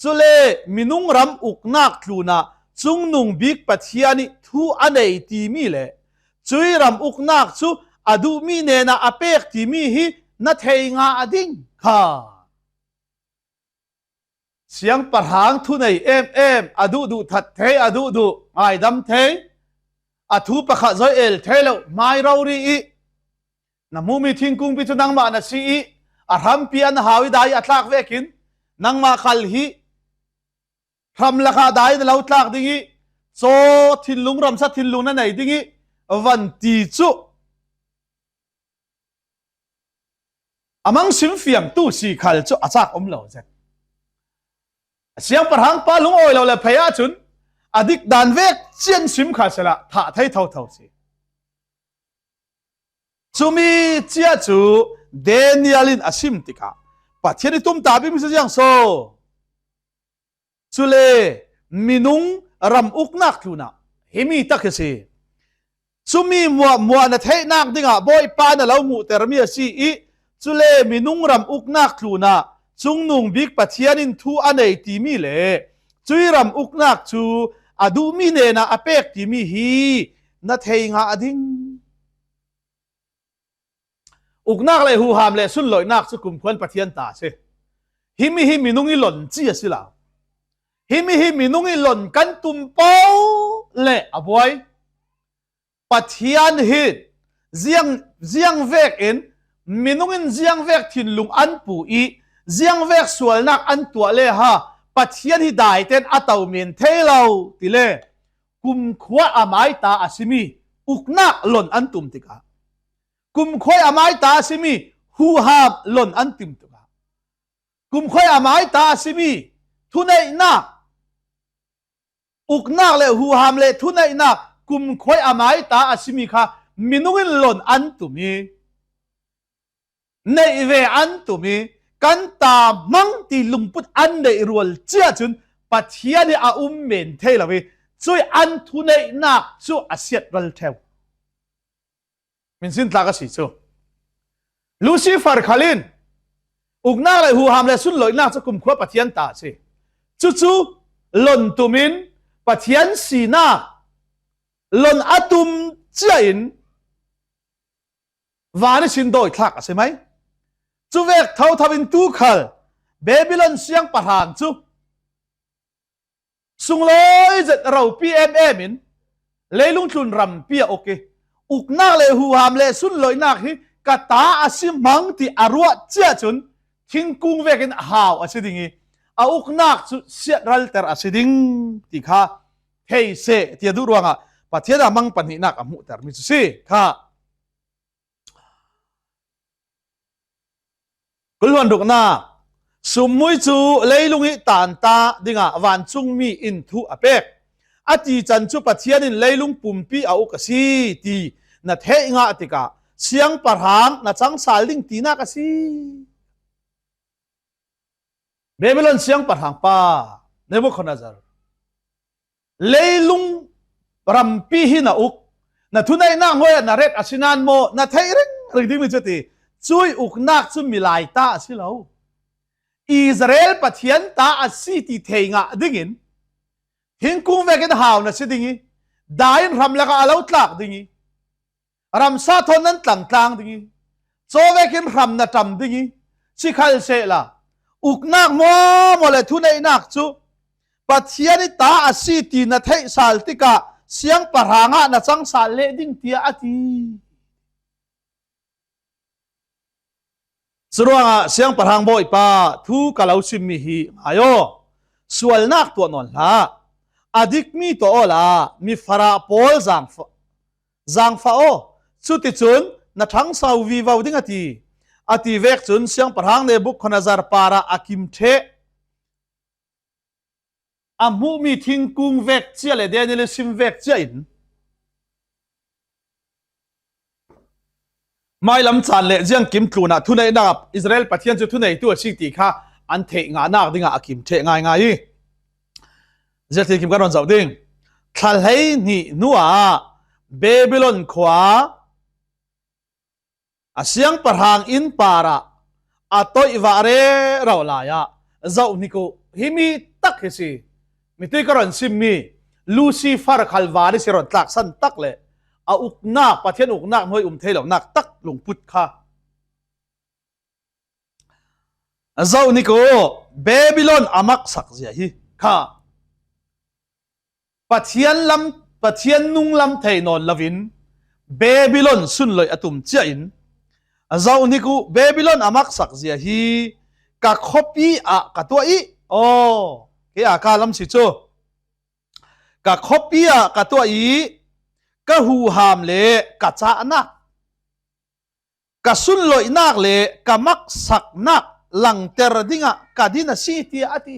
Cule minung ram uknak tlunah Cungnung Bik Pathian ih thu a nei timi le cuih ram uknak cu a duhmi hnenah a pek timi hi na thei ngah ding kha. Siangpahrang thunei em em, a duhduh that thei, a duhduh ngaidam thei, a thu pakhat zoi el thei lo hmai rori ih na hmuhmi thingkungpi cu nangmah na si ih, a hrampi an hau ih dai ih a tlak vekin nangmah khal hi hram lakah dai na lo tlak ding ih, caw thinlung, ramsa thinlung na nei ding ih van ti cu a mang simfiangtu si khal cu a cak um lo zet. Siangpahrang pa lungawi lo le phei ahcun a dik dan vek cian sim kha sehla thah thei thotho si. Cumi cia cu Daniel in a sim tikah Pathian ih tumtahpi mi si ziang so. Cule minung ram uknak tlunah himi tak hi si. Cumi muahmuah na theihnak dingah Bawipa na lo hmuhtermi a si ih, cule minung ram uknak tlunah Cungnung Bik Pathian in thu a nei timi le cuih ram uknak cu a duhmi hnenah a pek timi hi na thei ngah ding. Uknak le huham le sunloihnak cu kumkhuan Pathian ta a si. Himi hi minung ih lon ci a si lo. Himi hi minung ih lon kan tum paoh le a buai. Pathian hi ziang, ziang vekin minung in ziang vek thinlung an pu ih ziang vek sualnak an tuah le ha Pathian hi daiten a to men thei lo ti le kumkhua a maita a simi uknak lon an tum tikah, kumkhua a maita a simi huham lon an tum tikah, kumkhua a maita a simi thuneihnak, uknak le huham le thuneihnak kumkhua a maita a simi kha minung in lon an tum ih, neih ve an tum ih, kan ta hmang ti lungput an neih rual cia cun Pathian hi a um men thei lo ih, cuih an thuneihnak cu a siatral ṭheu. Min sin tlak a si cu. Lucifer khal in uknak le huham le sunloihnak cu kumkhua Pathian ta a si. Cucu lon tum in Pathian sinak lon a tum cia in van ihsin dawithlak a si mai. Cuvek thotho in tu khal Babylon siangpahrang cu sunglawi zet ropi em em in leilung tlun rampi a uk ih, uknak le huham le sunloihnak hi ka ta a si hmang ti a ruah cia cun thingkung vekin a hau a si ding ih, a uknak cu siatralter a si ding ti kha thei seh ti a duh ruangah Pathian a mang pahnihnak a hmuhtermi cu si kha. Kul hluan ruknak, summui cu leilung ih tanta dingah vancungmi in thu a pek. A tican cu Pathian in leilung pumpi a uk a si ti na theih ngah tikah siangpahrang na cang sal ding tinak a si. Babylon siangpahrang pa Nebukhadnezzar, leilung rampi hi na uk, na thuneihnak hnuai ah na ret a si nain maw na theih ringring dingmi cu ti. Cuih uknak cu milai ta a si lo. Israel Pathian ta a si ti thei ngah dingin thingkung vekin hau na si ding ih, dai in hram lakah a lo tlak ding ih, ramsa thawn nan tlangtlang ding ih, caw vekin hram na ṭam ding ih, sikhalsehla uknak hmuahhmuah le thuneihnak cu Pathian ih ta a si ti na theih sal tikah siangpahrang ah na cang sal leh ding tiah a ti. Curuangah siangpahrang Bawipa thu ka lo simmi hi ngai aw. Sualnak tuah nawn hlah. A dikmi tuah awla mi farah pawl zaangfah, zaangfah aw. Cuticun na ṭhangso vivo ding a ti. A ti vek cun siangpahrang Nebukhadnezzar parah a kim ṭheh. A hmuhmi thingkung vek cia le Daniel ih sim vek cia in mailam caan le ziangkim tlunah thuneihnak ah Israel Pathian cu thuneitu a si ti kha an theih ngahnak dingah a kim ṭheh ngaingai ih, Zia thil kim kan rawn zoh ding. Thla hleihnih hnuah Babylon khua a siangpahrang in parah a tawih vah rero laiah zoh hnik uh, hi mi tak hi si. Mitui ka rawn sim mi Lucifer khalvani si rawn tlaksan tak leh a uknak, Pathian uknak hnuai um thei lonak tak lungput kha. Zoh hnik uh, Babylon a maksak zia hi kha. Pathian lam, Pathian nung lam thei nawn lovin Babylon sunloih a tum chiahin, zoh hnik uh, Babylon a maksak zia hi ka khawpi ah ka tuah ih, aw, kei a ka lam si chu, ka khawpi ah ka tuah ih, ka huham leh ka chahnak, ka sunloihnak leh ka maksaknak langter dingah ka din a si, tia a ti.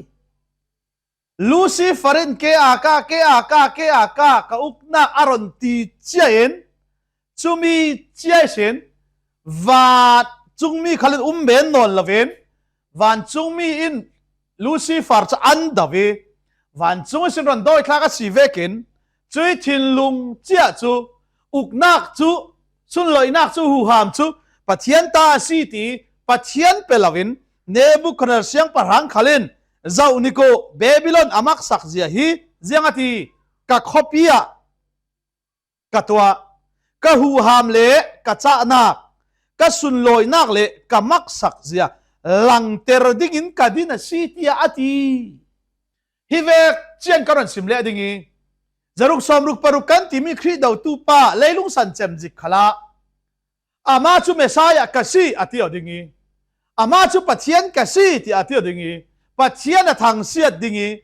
Lucifer in kei a ka, kei a ka, kei a ka, ka uknak a rawn ti chiahin, chumi chiai sin, vancungmi khalin um ben nawn lovin, vancungmi in Lucifer chu an do ih, vancung sin rawn dawithlak a si vekin, chui thinlung chiah chu, uknak chu, sunloihnak chu, huham chu Pathian ta a si ti Pathian pe lovin, Nebuchadnezzar siangpahrang khalin, zoh hnik uh, Babylon a maksak zia hi ziang a ti, ka khawpi ah ka tuah, ka huham leh ka chahnak, ka sunloihnak leh ka maksak zia langter dingin ka din a si, tia a ti. Hi vek chian ka rawn sim leh ding ih, zaruk sawmruk paruk kan timi Khrih dotupa leilung san chem zik khalah, ama chu Messiah ka si a ti aw ding ih, ama chu Pathian ka si ti a ti aw ding ih, Pathian a thangsiat ding ih,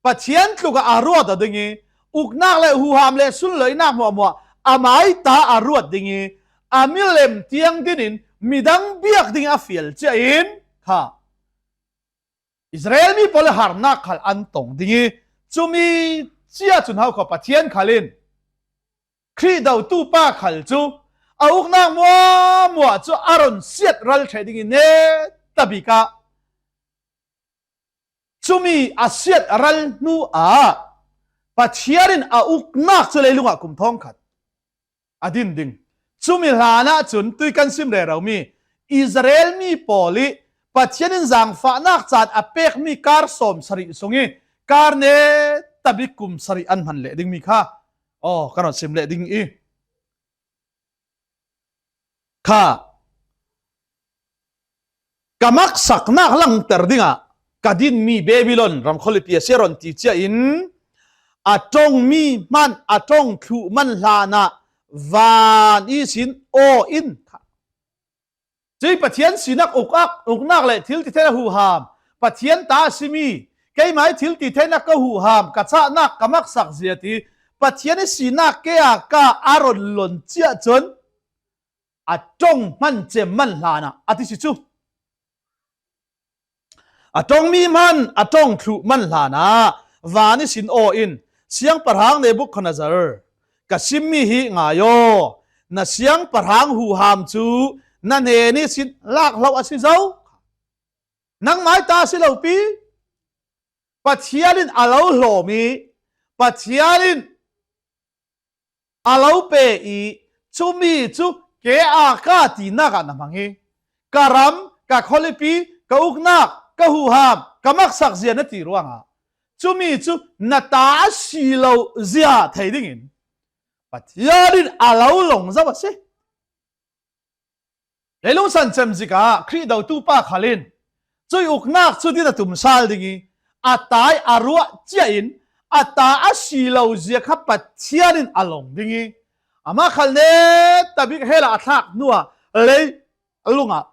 Pathian tlukah a ruat aw ding ih, uknak leh huham leh sunloihnak hmuahhmuah a mai ta a ruat ding ih, a milem tiang dinin midang biak dingin a fial chiahin kha, Israel mi pawl leh harnak khal an tawng ding ih, chumi chia chun hau kha Pathian khalin, Khrih dotupa khal chu a uknak muahmuah chu a rawn siat ral thei ding ih, netabik ah chumi a siat ral hnuah Pathian in a uknak chu leilungah kum thawngkhat a din ding. Chumi hlanah chun tui kan sim rero mi Israel mi pawl ih Pathian in zangfahnak chan a pek mi kar sawmsarih sung ih kar netabik kum sarih an hman leh ding mi kha, aw, kan rawn sim leh ding ih, kha, ka maksaknak langter dingah ka din mi Babylon ram khawlipi a si a rawn ti chiahin, a ṭawng mi hman, a ṭawng thluh man hlanah van ihsin aw in kha. Chu ih Pathian sinak uk ak, uknak leh thiltitheihna huham, Pathian ta a si mi, keimah ih thiltitheihna ka huham, ka chahnak, ka maksak zia ti Pathian ih sinak kei a ka a rawn lawn chiah chuan, a ṭawng hman chem man hlanah a ti si chu. A ṭawng mi hman, a ṭawng thluh man hlanah van ihsin aw in, siangpahrang Nebuchadnezzar, ka sim mi hi ngai aw, na siangpahrang huham chu na hnen ihsin lak hlo a si zo. Nangmah ih ta a si lo pi, Pathian in a lo hlawm ih, Pathian in a lo pe ih, chumi chu kei a ka tinak ah na hmang hi. Ka ram, ka khawlipi, ka uknak, ka huham, ka maksak zia na ti ruangah chumi chu na ta a si lo zia thei dingin Pathian in a lo lawng zo a si. Leilung san chem zikah Khrih dotupa khalin chu ih uknak chu din a tum sal ding ih, a ta ih a ruah chiahin a ta a si lo zia kha Pathian in a lawng ding ih, amah khal netabik hell ah a thlak hnuah leilungah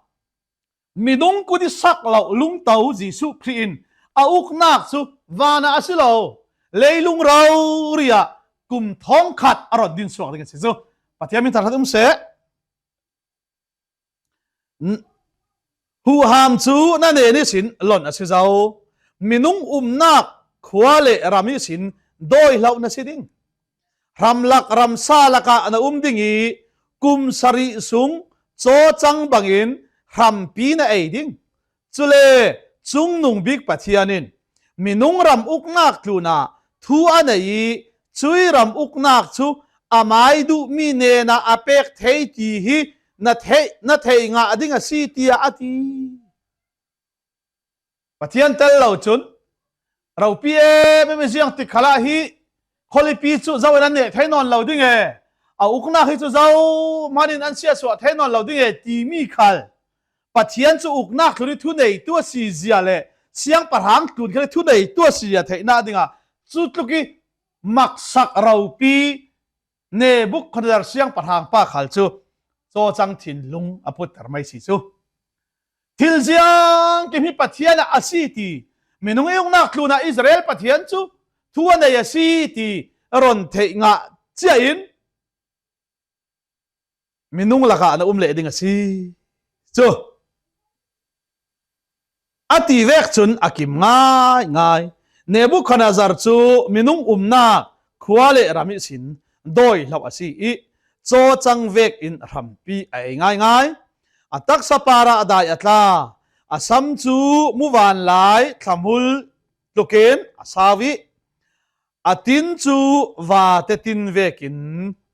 minung kut ih sak loh lungto Jesuh Khrih in a uknak chu vanah a si lo, leilung rori ah kum thawngkhat a rawn din suak ding a si chu. Pathian min thangṭhat um seh. N-, huham chu na hnen ihsin lawn a si zo. Minung umnak khua leh ram ihsin dawi hlo na si ding. Hramlak ramsa lakah na um ding ih, kum sarih sung chawchang bangin hrampi na ei ding. Chule, chungnung bik Pathian in minung ram uknak tlunah thu a nei i, cui ram uknak cu amai duhmi hnenah a pek thei ti hi na theih, na theih ngah ding a si, tiah a ti. Pathian tel lo cun, ropi em em i ziang tik khalah hi khualipi cu zo in an neh thei nawn lo ding e, a uknak hi cu zo hmanh in an siahsuah thei nawn lo ding e timi khal Pathian cu uknak tlun i thuneitu a si zia le siangpahrang tlun khal i thuneitu a si zia theihnak dingah cu tluk i maksak ropi Nebukhadnezzar siangpahrang pa khal cu cawcang thinlung a putter mai si cu. Thil ziang kim hi Pathian ah a si ti, minung i uknak tlun ah Israel Pathian cu thu a nei a si ti ron theih ngah cia in minung lakah na um leh ding a si cu. A ti vek cun a kim ngaingai. Nebukhadnezzar cu minung umnak khua le ram ihsin dawi hloh a si i cawcang vekin hrampi a ei ngaingai. A taksa parah dai a tla, a sam cu muvanlai thlamul tlukin a sau i a tin cu vate tin vekin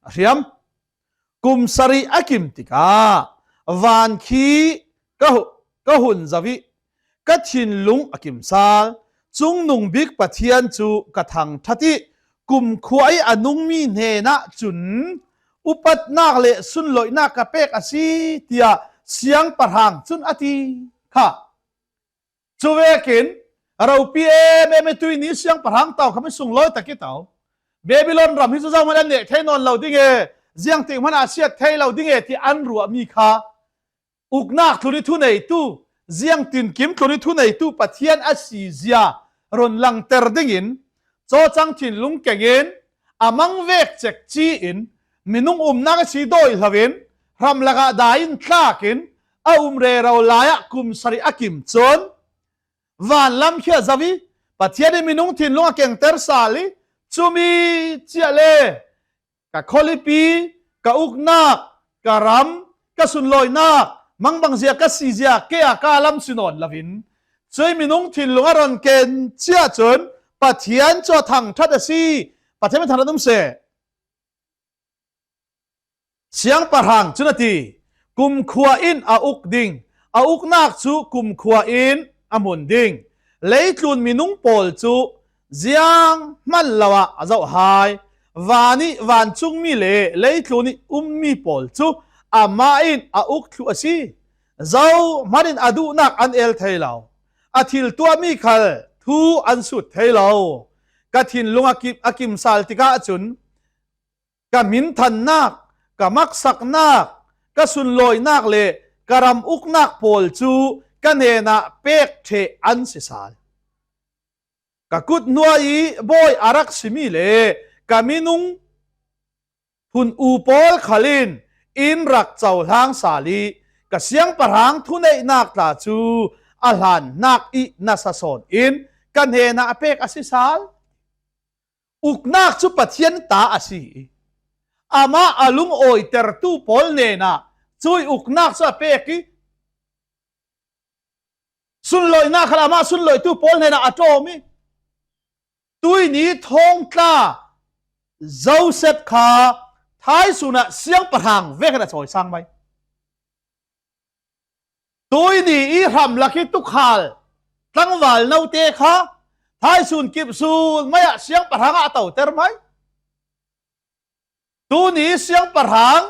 a hriam. Kum sarih a kim tikah van khi ka hu-, ka hun zo i ka thinlung a kim sal. Cungnung bik Pathian cu ka thangṭhat i kumkhua i a nungmi hnenah cun upatnak le sunloihnak ka pek a si, tiah siangpahrang cun a ti kha. Cu vekin ropi em em i tuihni siangpahrang tokham i sunglawi tak i to. Babilon ram hi cu zohmanh an neh thei nawn lo ding e, ziangtik hmanh ah a siat thei lo ding e ti an ruahmi kha uknak tlun i thuneitu, ziangtinkim tlun i thuneitu Pathian a si zia run langter dingin cawcang thinlung kengin a mang vek cek ci-in minung umnak a si dawi hloin hram lakah dai in tlakin a um rero lai ah kum sarih a kim cun van lam khi a zo i Pathian in minung thinlung a kengter sal i cumi ciah le ka khualipi, ka uknak, ka ram, ka sunlawinak, mangbangzia ka sizia ke a ka lam si nawn loin cui minung thinlung a ron ken ciah cun Pathian cu a thangṭhat a si. Pathian min thangṭhat um seh. Siangpahrang cun a ti, kumkhua in a uk ding, a uknak cu kumkhua in a hmun ding. Leitlun minung pawl cu zianghman lo ah a zoh hai. Van i vancungmi le leitlun i ummi pawl cu amah in a uk thluh a si. Zohhmanh in a duhnak an el thei lo. A thil tuahmi khal thu an sut thei lo. Ka thinlung a kim, a kim sal tikah cun ka minthannak, ka maksaknak, ka sunlawinak le ka ram uknak pawl cu ka hnenah pek ṭheh an si sal. Ka kut hnuai i bawi a rak simi le ka minung phun u pawl khal in in rak cohlang sal i ka siangpahrang thuneihnak tla cu a hlannak i nasa sawn in ka hnenah a pek a si sal. Uknak cu Pathian ta a si i amah a lungawitertu pawl hnenah cui uknak cu a pek i sunlawinak khal amah sunlawitu pawl hnenah a ṭawm i tuihni thawngtla Joseph kha thaisun ah siangpahrang vekin a cawisang mai. Tuihni i hramlak i tukhal tlangval note kha thaisun kipsun mai ah siangpahrang ah a toter mai. Tuni siangpahrang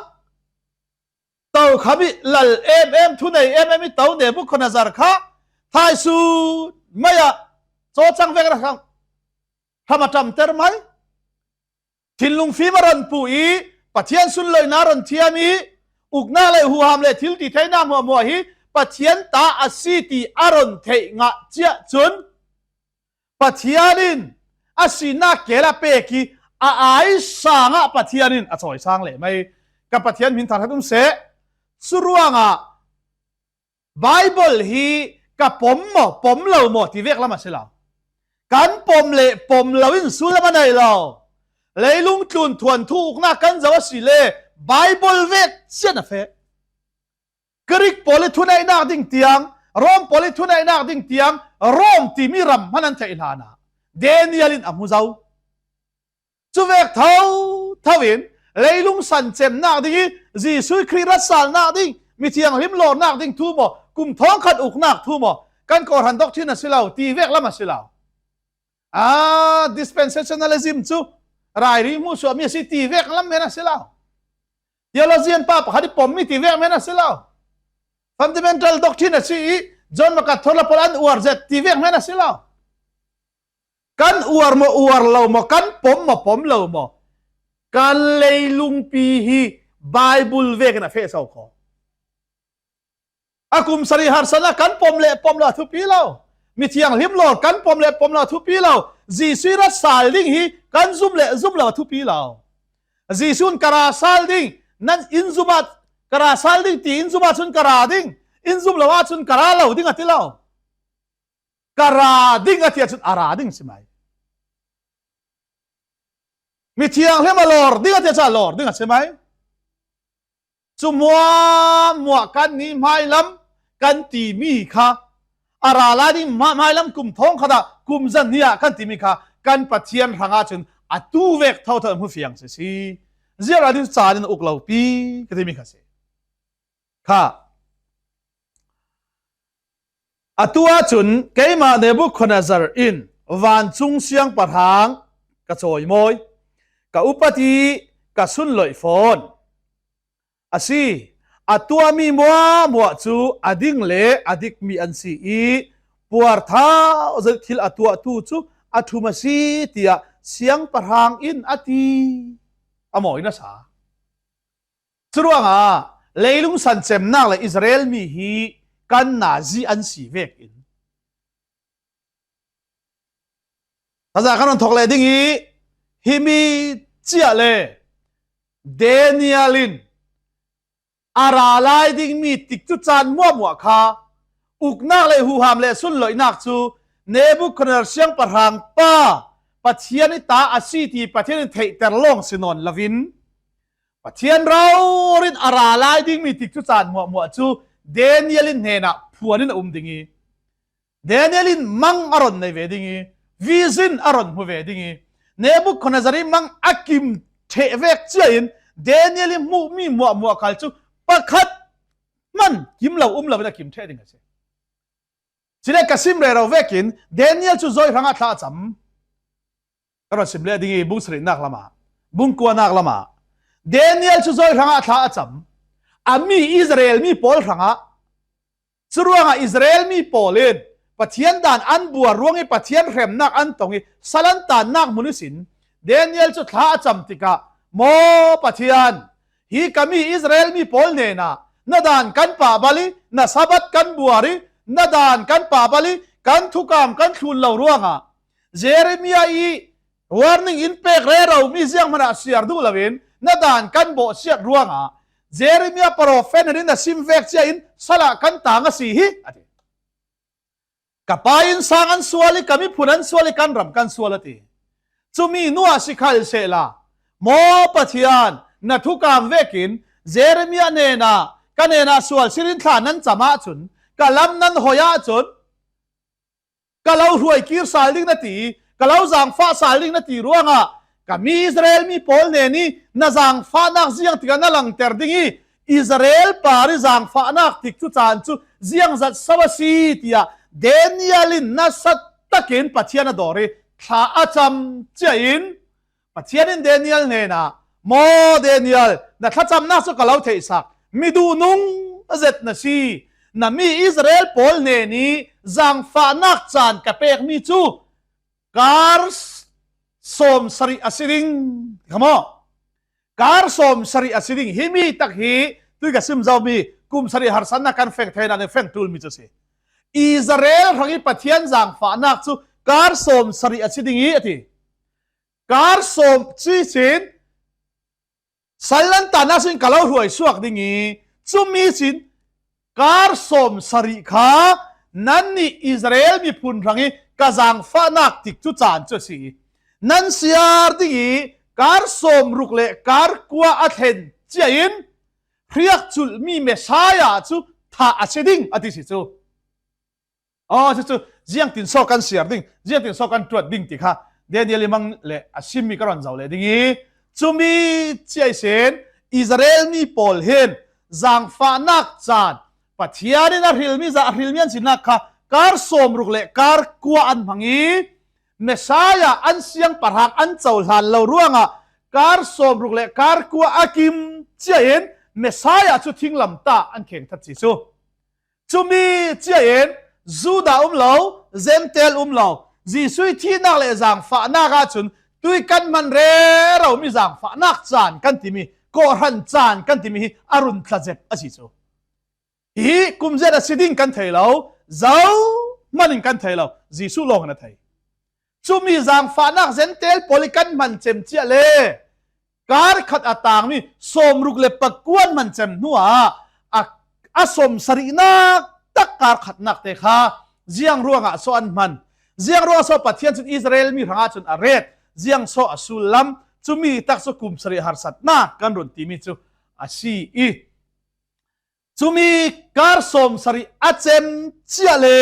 tokham i lal em em, thunei em em i to Nebukhadnezzar kha thaisun mai ah cawcang vek a hram, hram a ṭamter mai. Thinlung fim a ron puh i Pathian sunloihna a ron thiam i uknak le huham le thil ti theihnak hmuahhmuah hi Pathian ta a si ti a ron theih ngah ciah cun Pathian in a sinak kel a pek i a ai sangah Pathian in a cawisang leh mai. Ka Pathian min thangṭhat um seh. Curuangah Baibal hi ka pom maw, pom lo maw ti vek lam a si lo. Kan pom le pom lo in sullam a nei lo. Leilung tlun thuanthu uknak kan zoh a si le Baibal vek cian a fek. Greek pawl i thuneihnak ding tiang, Rom pawl i thuneihnak ding tiang, Rom timi ram hman an theih hlanah Daniel in a hmu zo. Cuvek thotho in leilung san cemnak ding hi, Jesuh Khrih ratsalnak ding, mithianghlim lawrnak ding thu maw, kum thawngkhat uknak thu maw, kan kawhhran doctrine a si lo, ti vek lam a si lo. A, dispensationalism cu rairi hmuhsuahmi a si ti vek lam men a si lo. Theologian pa pakhat i pommi ti vek men a si lo. Fundamental doctrine a si i John MacArthur le pawl an uar zet ti vek men a si lo. Kan uar maw, uar lo maw, kan pom maw, pom lo maw, kan leilungpi hi Bible vekin a feh so kho. A kum sarih harsatna kan pom le pom lo a thupi lo. Mithianghlim lawr kan pom le pom lo a thupi lo. Jesuh i ratsal ding hi kan zum le zum lo a thupi lo. Jesuh in ka ra sal ding, nan in zum ah, ka ra sal ding ti in zum ah cun ka ra ding, in zum lo ah cun ka ra lo ding a ti lo. Ka ra ding a ti ah cun a ra ding si mai. Mithianghlim a lawr ding a ti ah cun a lawr ding a si mai. Cu hmuahhmuah kan ni hmailam kan timi kha, a ra lai ding hma-, hmailam kum thawngkhat ah kum zan ni ah kan timi kha kan Pathian hrangah cun a tu vek thotho hmu fiang si si. Ziah ra ding caan in uk lopi ka timi kha si. Kha. Atu ahcun keimah Nebukhadnezzar in vancung siangpahrang ka cawimawi, ka upat i ka sunloih fawn. A si, a tuahmi hmuahhmuah cu a ding le a dikmi an si i puarthau zet thil a tuahtu cu a ṭhum a si, tiah siangpahrang in a ti. A mawi nasa. Curuangah leilung san cemnak le Israel mi hi kan nazi an si vekin, taza kan rawn thawk leh ding i, himi ciah le Daniel in a ra lai dingmi tikcu caan hmuahhmuah kha uknak le huham le sunloihnak cu Nebukhadnezzar siangpahrang pa Pathian i ta a si ti Pathian in theihter lawng si nawn loin, Pathian rori in a ra lai dingmi tikcu caan hmuahhmuah cu Daniel in hnenah phuan in a um ding i, Daniel in mang a rawn nei ve ding i, vision a rawn hmu ve ding i, Nebukhadnezzar i mang a kim ṭheh vek cia in Daniel i hmuhmi hmuahhmuah khal cu pakhat hman kim lo um lo in a kim ṭheh ding a si. Cule ka sim rero vekin Daniel cu zawi hrangah thla a cam. Ka rawn sim leh ding i, bung sarihnak lamah, bung kuanak lamah Daniel cu zawi hrangah thla a cam. A mi Israel mi pawl hrangah. Curuangah Israel mi pawl in Pathian dan an buar ruang i Pathian hremnak an tong i sal an tannak hmun ihsin Daniel cu thla a cam tikah, Maw Pathian, hi ka mi Israel mi pawl hnenah na dan kan pahbal i na Sabbath kan buar i na dan kan pahbal i kan thukam kan thlun lo ruangah Jeremiah i warning in pek rero mi zianghman ah siar duh loin na dan kan bawhsiat ruangah Jeremiah profet hnenah na sim vek cia in sal ah kan tang a si hi, a ti. Ka pa innsang an sual i ka miphun an sual i kan ram kan sual, a ti. Cumi nuah si khal sehla, Maw Pathian, na thukam vekin Jeremiah hnenah ka hnenah sual sirin thla nan cam ahcun ka lam nan hoih ahcun ka lo hruai kir sal ding na ti, ka lo zangfah sal ding na ti ruangah ka mi Israel mi pawl hnen i na zangfahnak ziang tikah na langter ding i Israel par i zangfahnak tikcu caan cu ziangzat so a si, tiah Daniel in nasa takin Pathian a dawr i thla a cam cia in Pathian in Daniel hnenah, Maw Daniel, na thlacamnak cu ka lo theihsak, mi duhnung zet na si, na mi Israel pawl hnen i zangfahnak caan ka pekmi cu kar sawm sarih a si ding, ti kha maw? Kar sawm sarih a si ding. Himi tak hi tui ka sim zomi kum sarih harsatnak kan feng theinak nih feng ṭulmi cu a si. Israel hrang i Pathian zangfahnak cu kar sawm sarih a si ding i, a ti. Kar sawm cui sin sal nan tannak sin ka lo hruai suak ding i, cumi sin kar sawm sarih kha nannih Israel miphun hrang i ka zangfahnak tikcu caan cu a si i, nan siar ding i kar sawm ruk le kar kua a thlen cia in hriak culhmi Messiah cu thah a si ding, a ti si cu. Aw, cucu ziangtin so kan siar ding, ziangtin so kan ṭuat ding ti kha Daniel i mang le a sim mi ka ron zo le ding i, cumi ciai sen Israel mi pawl hin zangfahnak caan Pathian in a hrilmi za a hrilmi an sinak kha kar sawmruk le kar kua an hmang i, Messiah an siangpahrang an cohlan lo ruangah kar sawmruk le kar kua a kim ciai in Messiah cu thinglamtah an kheng that si cu. Cumi ciai in Judah um lo, Gentile um lo, Jesuh i thihnak le zangfahnak ahcun tui kan hman rero mi zangfahnak caan kan timi, kawhhran caan kan timi hi a run tla zet a si cu. Hi kum zet a si ding kan thei lo, zohman in kan thei lo, Jesuh lawng in a thei. Cumi zangfahnak Gentile pawl i kan hman cem ciah le kar khat a tangmi sawmruk le pakua an hman cem hnuah a, a sawmsarihnak tak kar khatnak te kha ziang ruangah so an hman. Ziang ruangah so Pathian cun Israel mi hrangah cun a ret. Ziang so a sullam. Cumi tak cu kum sarih harsatnak kan run timi cu a si i, cumi kar sawmsarih a cem ciah le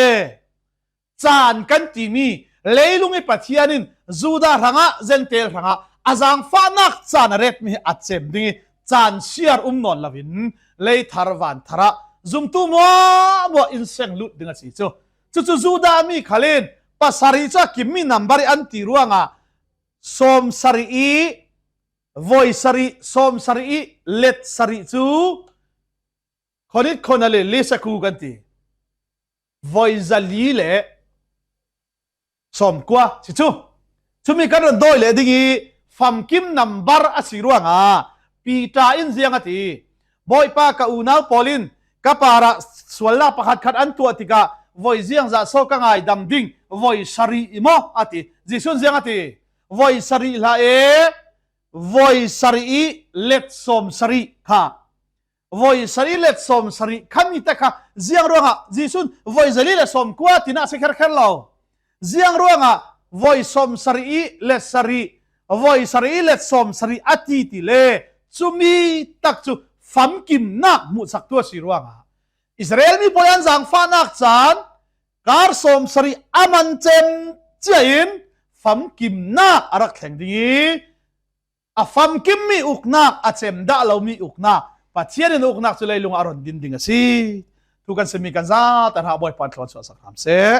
caan kan timi leilung i Pathian in Judah hrangah, Gentile hrangah a zangfahnak caan a retmi hi a cem ding i, caan siar um nawn loin lei thar van thar ah zumtu muahmuah in seng lut ding a si cu. Cucu Judah mi khal in pasarih cu a kimmi nambar i an ti ruangah sawmsarih i voi sarih, sawmsarih i let sarih cu khonit khona le le saku kan ti. Voi zali le sawmkua si cu. Cumi kan ron dawi le ding i famkim nambar a si ruangah Peter in ziang a ti. Bawipa, ka unau pawl in ka parah sualnak pakhat khat an tuah tikah voi ziangzah so ka ngaidam ding, voi sarih i maw a ti. Jesuh in ziang a ti. Voi sarih hlah e, voi sarih i let sawmsarih kha. Voi sarih let sawmsarih khami te kha ziang ruangah Jesuh in voi zali le sawmkua tinak si kherkher lo. Ziang ruangah voi sawmsarih i let sarih, voi sarih i let sawmsarih a ti ti le cumi tak cu famkimnak hmuhsaktu a si ruangah Israel mi pawl an zangfahnak caan kar sawmsarih a man cem ciah in famkimnak a rak thleng ding i, a famkimmi uknak, a cem dah lomi uknak, Pathian in uknak cu leilung ah a ron din ding a si. Thu kan simi kan zate hna Bawipa in thlawsuah sak hram seh.